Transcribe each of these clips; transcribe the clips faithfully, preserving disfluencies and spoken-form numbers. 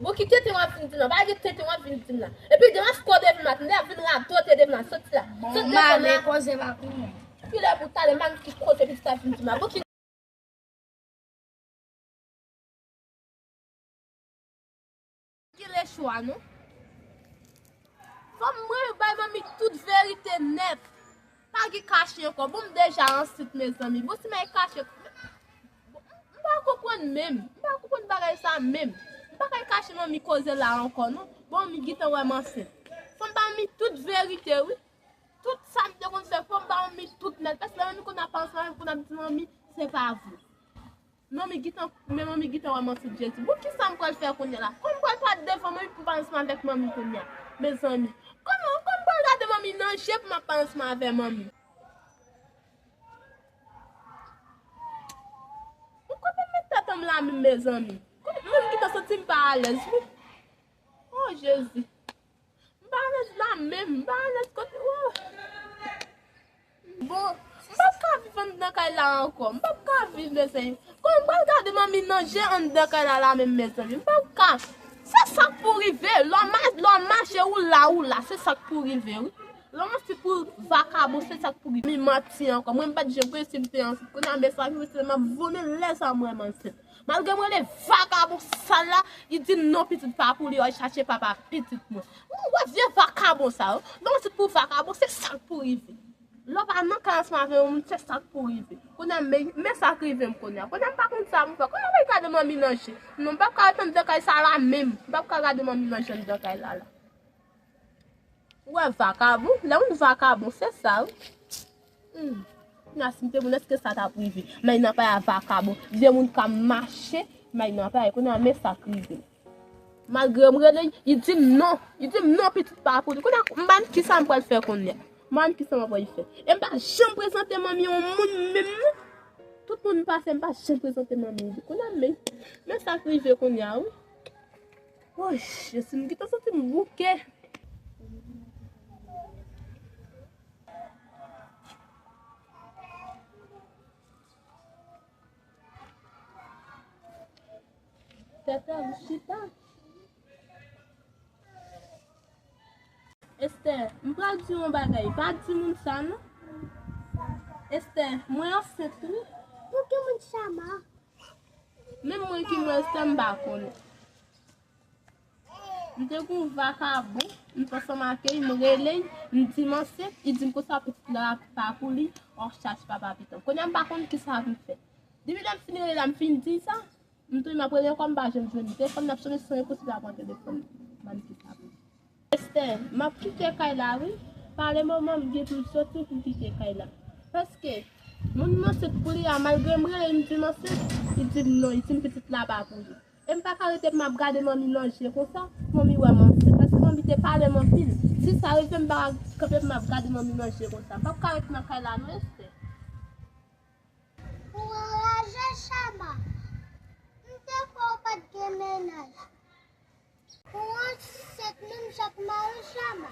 Bouki, tenten w ap vin di m la. Pa gen tenten w ap vin di m la. Epi demen si w devan m la, tande, ap vin radote devan m la. Soti la. Bon, soti devan m la. Koze pa pou mwen. Kilè pou talè, m pa gen ki koze pitit sa vin di m la. Bouki. Ki lechwa, non? Fò mwen bay manmi tout verite nèt. Pa gen kache ankò. Bon, m deja ansent, mezanmi. Bon, si m al kache, m pa konprann menm. M pa konprann bagay sa menm. M pa kay kache manmi koze la ankò, non. Bon, manmi gentan wè m ansent. Fò m bay manmi tout verite, wi. Tout sa m te konn fè, fò m bay manmi tout nèt. Paske manmi konn ap ansanm avè m, konn ap di manmi, se pa vre. Manmi gentan, men manmi gentan wè m ansent, Jezi. Bon, kisa m pral fè kounye a la? Kòman m pral pale devan manmi pou m pa ansanm avèk manmi kounye a? Mezanmi, kòman, kòman m pral gade manmi nan je pou m ap pale ansanm avè manmi? Ou kote m met tèt anm la menm, mezanmi? Kote, mwen m gentan santi m pa alèz, wi. Oh, Jezi. M pa alèz la menm, m pa alèz kote, oh. Bon, m p ap ka viv anndan kay la ankò. M p ap ka viv, mezanmi. Kòman m pral gade manmi nan je anndan kay la, la menm, mezanmi? M p ap ka. Se sa k pou rive. Lè w ma-, lè w mache, ou la, ou la. Se sa k pou rive, wi. Lè w ansent pou vakabon, se sa k pou rive. Mi manti ankò. Mwen, m pa t janm kwè si m te ansent. Kounye a, men sa ki rive, m ap vomi lè sa mwen m ansent. Malgre m rele vakabon sal la, li di m non, pitit pa pou li, al chache papa pitit mwen. Ou wè vye vakabon sa yo? Non, se pou vakabon, se sa k pou rive. Lè w pa nan kay ansanm avè yon moun, se sa k pou rive. Kounye a, men, men sa k rive m kounye a. Kounye a, m pa konn sa pou m fè. Kounye a, mwen gade manmi nan je. Non, m p ap ka ret anndan kay sa la menm. M p ap ka gade manmi nan je anndan kay la, la. Ou wè vakabon? Lè moun vakabon, se sa, wi. Hmm. Kounye a, si m te moun, èske sa t ap rive? May nan pay a vakabon. Vye moun ka mache, may nan pay. Kounye a, men sa k rive. Malgre m rele, li di m non. Li di m non, pitit pa pou li. Kounye a, m pa konn kisa m pral fè kounye a. M pa konn kisa m pral fè. E m pa janm prezante manmi yon moun menm, non. Tout moun m pase, m pa janm prezante manmi. Kounye a, men, men sa k rive kounye a, wi. Woy, Jezi, m gentan santi m bouke. Tèt la, m chita. Esther, m pral di w yon bagay. Pa di moun sa, non. Esther, mwen ansent, wi. Pou ki moun Chama? Menm mwen ki mwen, Esther, m pa konnen. M te gon vakabon, m t ansanm ak li, m rele l, m di m ansent, li di m konsa pitit la pa pou li, w ap chache papa pitit. Kounye a m pa konn kisa pou m fè. Depi lè m fin rele la, m fin di sa, m tounen m ap rele ankò, m pa janm jwenn li. Telefòn nan ap sonnen san enposib la pran telefòn. M pa konn kisa pou m fè. Esther, m ap kite kay la, wi. Pale manman m gen pou m soti pou m kite kay la. Paske, moun m ansent pou li a, malgre m rele l, m di m ansent, li di m non, li di m pitit la pa pou li. E m pa ka rete pou m ap gade manmi nan je konsa, pou manmi wè m ansent. Paske manmi te pale m anpil. Si sa rive, m pa ka kanpe pou m ap gade manmi nan je konsa. M p ap ka rete nan kay la, non, Esther. Ou anraje, Chama. M te kwè w pa t gen mennaj. Ou ansent menm jan ak mari w, Chama.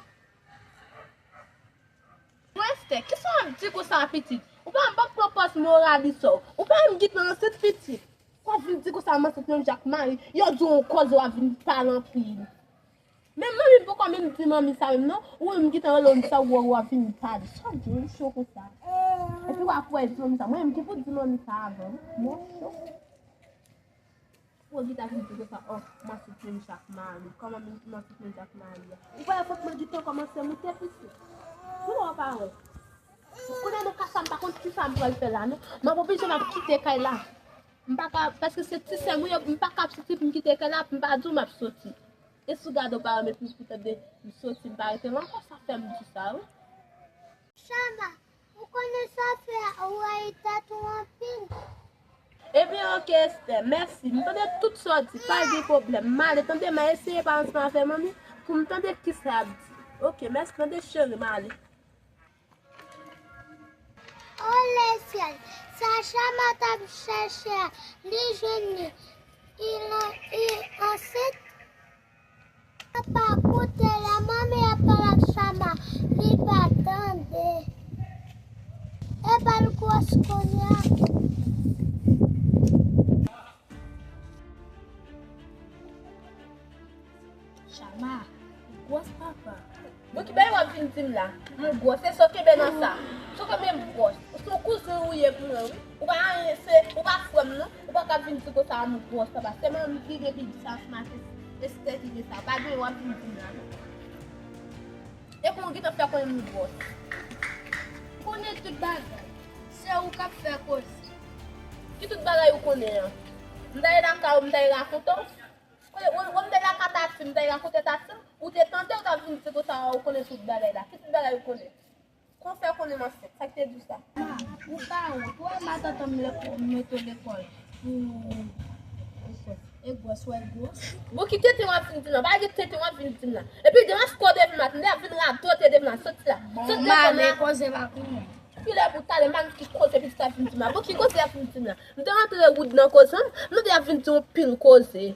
Bon, Esther, kisa w ap di konsa, pitit? Ou pa, m p ap pran pòz moralis ou. Ou pa menm gentan ansent, pitit. Ou ap vin di konsa m ansent menm jan ak mari. Yo di w yon kòz, w ap vin pale anpil. Men manmi m poko menm di manmi sa menm non. Ou wè m gentan rele w di sa, ou wè w ap vin pale. Sa w di w cho konsa? Epi w ap wè di manmi sa. Mwen menm ki pou di manmi sa avan, wi. Mwen cho. Ou gentan vin di konsa, oh, m ansent menm jan ak mari. Kòman m, m ansent menm jan ak mari a? Ou pa wè vant mwen gentan kòmanse moute, pitit? Ou wè w pa wè? Kounye a nan ka sa, m pa konn kisa m pral fè la, non. M ap oblije m ap kite kay la. M pa ka, paske se ti sè m wi, m pa ka ap soti pou m kite kay la, m pa di w m ap soti. E si w gade w pa renmen pou, pou tande m soti, m pa rete la ankò, sa fè m di sa, wi. Chama, ou konnen sa fè a, ou rayi tèt ou anpil. Ebyen, oke, Esther, mèsi. M tande tout sa w di, pa gen pwoblèm. M ale, tande, m a eseye pale ansanm avè manmi pou m tande kisa y ap di. Oke, mèsi, tande, cheri, m ale. O lesyèl, sa Chama t ap chèche a, li jwenn li. Li lan-, li ansent. Papa, koute, lè manmi ap pale ak Chama, li pa tande. E pa l gwòs kounye a. Chama, ou gwòs papa. Bouki, bagay w ap vin di m la. M gwòs, se sa w kenbe nan sa. Sa w kenbe m gwòs. Ou se yon kouzen ou ye pou mwen, wi. Ou pa anyen, se, ou pa frè m, non. Ou pa ka vin di konsa m gwòs, papa. Se manmi ki gen pi di sa, se maten, se Esther ki gen sa. Bagay w ap vin di m la, non. E pou w gentan fè konnen m gwòs. Konnen tout bagay. Se ou k ap fè koze. Ki tout bagay ou konnen an? M ta ye lakay ou, m ta ye rakonte w. Konnen, ou, ou, m ta ye lakay Tati, m ta ye rakonte Tati. Ou te tande, ou ta vin di konsa ou konnen tout bagay la. Ki tout bagay ou konnen? Kon fè konnen m ansent, sa ki te di w sa? Ma, ou pa wont. Ou wè matant an m lekò-, mete w lekòl pou e gwòs, wè gwòs. Bon, ki tenten w ap vin di m nan? Pa gen tenten w ap vin di m nan. Epi demen si kote vin maten, m te ap vin radote demen nan, soti la. Bon, soti m ale lekòl. Koze pa pou mwen. Kilè pou talè, m pa ki koze pitit ap vin di m nan. Bon, ki koze ap vin di m nan? M te rantre woud nan koze m, m te ap vin di yon pil koze.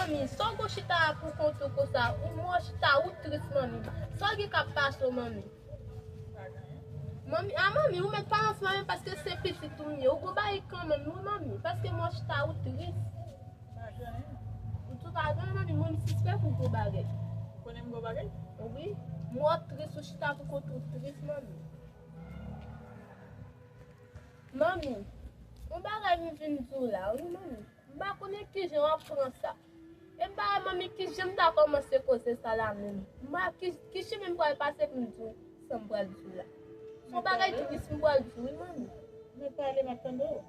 Manmi, sa w gon chita a pou kont ou konsa? Ou mò chita, ou tris, manmi. Sa w gen k ap pase w, manmi? Manmi, a manmi, ou mèt pale ansanm avè m paske se pitit ou m ye. Ou gon bagay kanmenm, wi, manmi. Paske mò chita, ou tris. Ou tou pa gen, manmi, mwen m sispèk ou gwo bagay. Ou konnen m gwo bagay? Wi. Mwen tris, ou chita pou kont ou tris, manmi. Manmi, yon bagay m vin di w la, wi, manmi. M pa konnen kijan w ap pran sa. E m pa wè, manmi, kijan m ta kòmanse koze sa la menm. M pa, ki, ki chemen m pral pase pou m di w sa m pral di w la. Se yon bagay tris m pral di w, wi, manmi. Men pale, m ap tande w.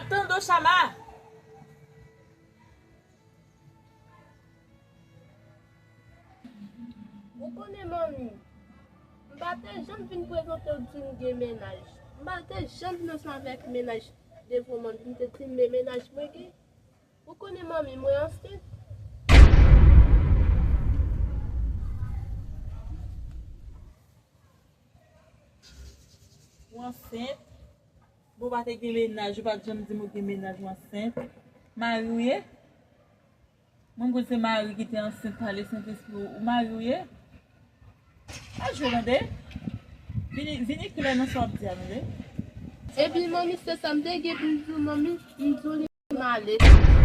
Tande w, Chama. Ou konnen, manmi, m pa te janm vin prezante w di m gen mennaj. M pa te janm vin ansanm avèk mennaj devan w, manmi, pou m te di m men mennaj mwen gen. Ou konnen, manmi, mwen ansent. Ou ansent? Bon, ou pa te gen mennaj, ou pa t janm di m ou gen mennaj, ou ansent. Mari w ye? Mwen m konn se mari ki te ansent pale Sentespri, ou mari w ye? Pa jwe, tande? Vini, vini klè nan sa w ap di a, tande? Epi, manmi, se sa m te gen pou m di w, manmi, m di w li m ale.